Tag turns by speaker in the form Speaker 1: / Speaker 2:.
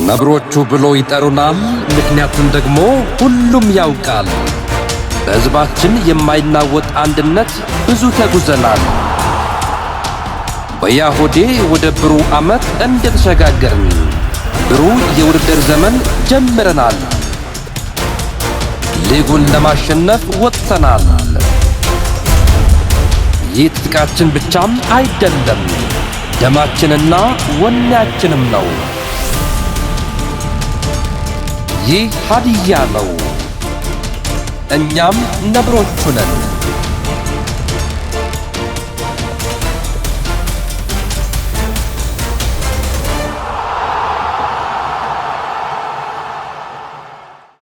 Speaker 1: ነብሮቹ ብሎ ይጠሩናል። ምክንያቱም ደግሞ ሁሉም ያውቃል። በሕዝባችን የማይናወጥ አንድነት ብዙ ተጉዘናል። በያሆዴ ወደ ብሩህ ዓመት እንደተሸጋገርን ብሩህ የውድድር ዘመን ጀምረናል። ሊጉን ለማሸነፍ ወጥተናል። ይህ ትጥቃችን ብቻም አይደለም፣ ደማችንና ወኔያችንም ነው። ይህ ሀዲያ ነው። እኛም ነብሮቹ ነን።